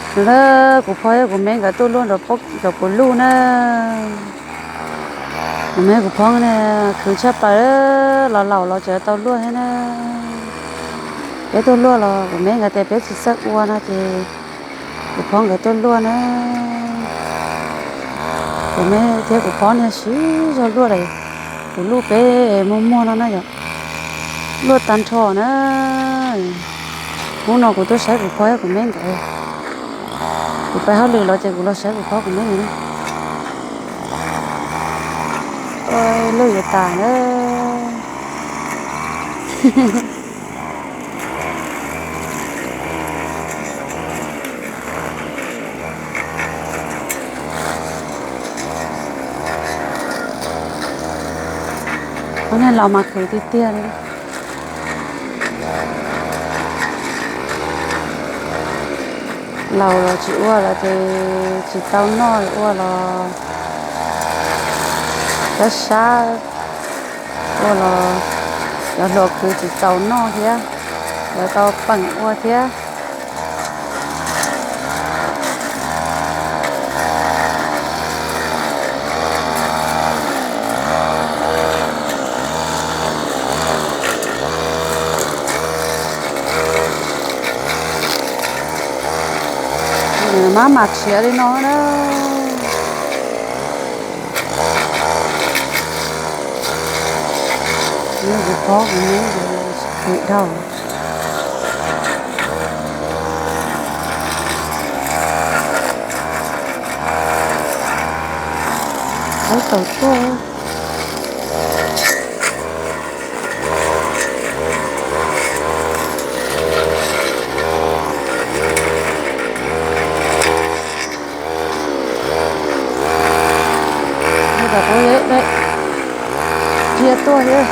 Nws na, kuv phob thiab kuv me nkawd tuaj luaj nraum kuv luj na. Kuv me kuv phob ne, khwv tshaj plaws, los laus los tseem tau luaj thiab na. Peb tuaj luaj los kuv me nkawd tias peb tsis txawj ua no ces kuv phob nkawd tuaj luaj na. Kuv me thiab kuv phob niag siv zog luaj lawm. Kuv luj peb muag muag no na yom, luaj tag nrho na. Hnub no kuv tuaj saib kuv phob thiab kuv me nkawd. Kuv pais hauj lwm los ces kuv los saib kuv phob kuv me nkawd na. Luj yuav tas na. Ua niag laus mas khwv tiag tiag li. Laus los tsis ua los ces tsis tau noj, ua los sab sab, ua los cov hluas khwv tsis txaus noj thiab, yuav tau peem ua thiab. Maj mam tshiav li no na. Kuv phob kuv me nkawd khwv dhau. Aub tau tuaj. Cia tuaj thiab.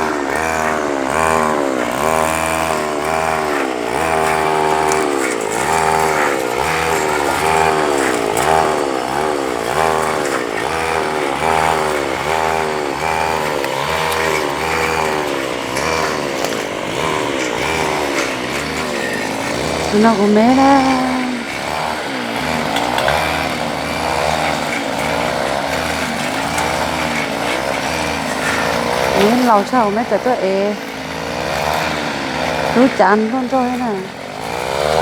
Tus no kuv me na. Kuv me laus tshaj kuv me tawm tuaj ev lub cav nroj nroj thiab na.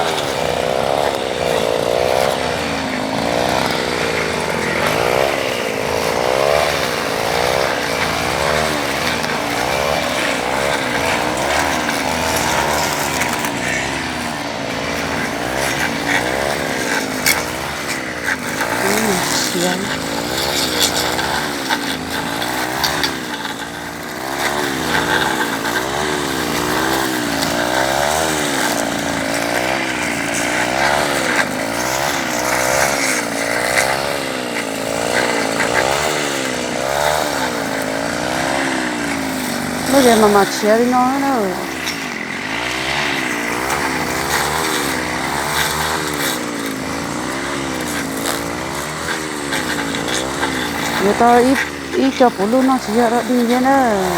Lub zes mas mam tshiav li no na. Yuav tau ib co puv luj noj tsis yog dog dig thiab na.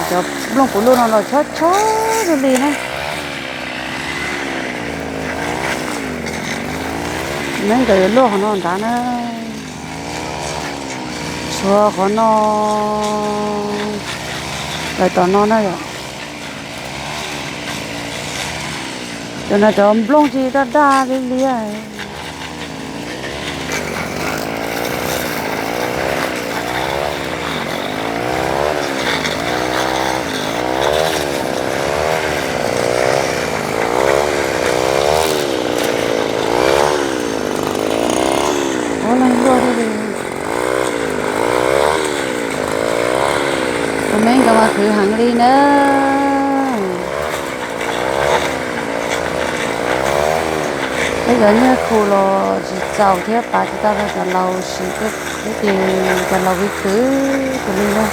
Cov nplooj puv luj no los chob chob li li na. Neb nkawd yuav luaj qhov no nrad na. Tshuav qhov no lawm tom no na yom. Cov no cov nplooj tsis daj daj li li. Ua leej luaj thiab li. Tus me nkawd mas khwv heev li na. Peb cov nyiaj khu los tsis txaus thiab, pav tsis tau rau cov laus siv, peb ces cov laus khwv khwv tus li na.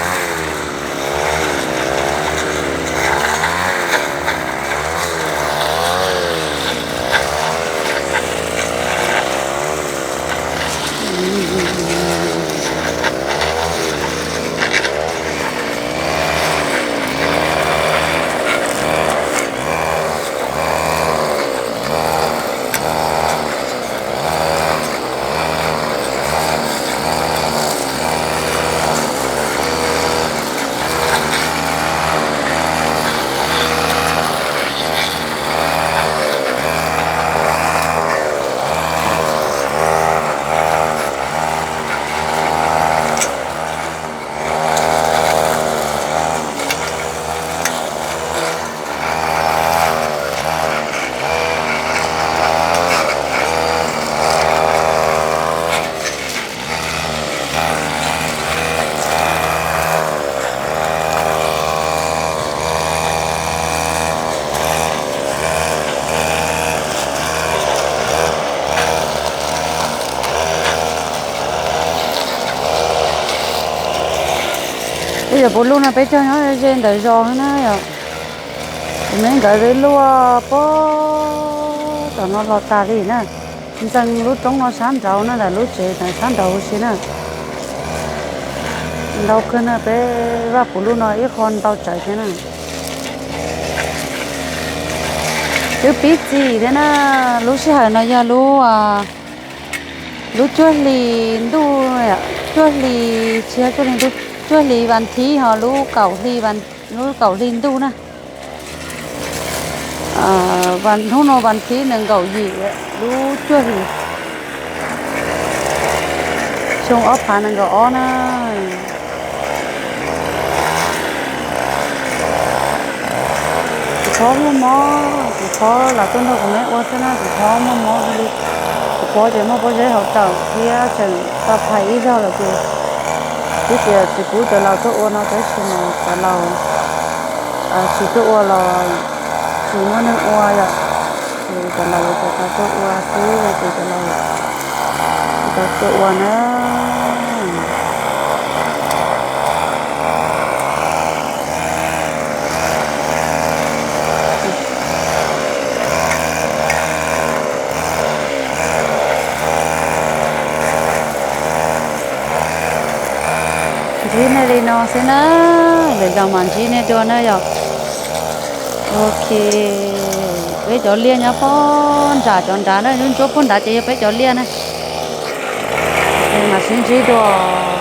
Cov puv luj no peb cog nyob ze ntawm zos na yom. Tus me nkawd lub luaj pem tom no los tas li na. Ntxeev lub roob no sab nraud na, ntawm lub tsev ntawd sab nraud huv si na. Ntau kawg na, peb vaj puv luj no ib qho ntau tsawv thiab na. Twb pib txi thiab na, lub sij hawm no yog lub, lub cuaj hli ntuj, cuaj hli, tsis yog cuaj hli ntuj, cuaj hli vas thiv ho lub kaum hli, lub kaum hli ntuj na. Hnub no vas thiv nees nkaum yim lub cuaj hli, xyoo ob phav nees nkaum ob na. Tus phob muaj mob, tus phob los tuaj nrog kuv me ua xwb na, tus phob muaj mob li. Tus phob ces muaj pob zeb hauv rawm thiab tseem tau phais ib zaug lawm ces twb tias tsis pub cov laus tuaj ua no tab sis mas cov laus tsis tuaj ua los tsis muaj neeg ua yom. Ces cov laus yuav tsum tau tuaj ua xwb ces cov laus tau tuaj ua na. Ntsib nej li no xwb na, lwm zaus mam ntsib nej dua na yom. Ok, peb cov liaj nyob pob nram cov nrad na, ntsuab pob nrad ces yog peb cov liaj na. Mam sib ntsib dua.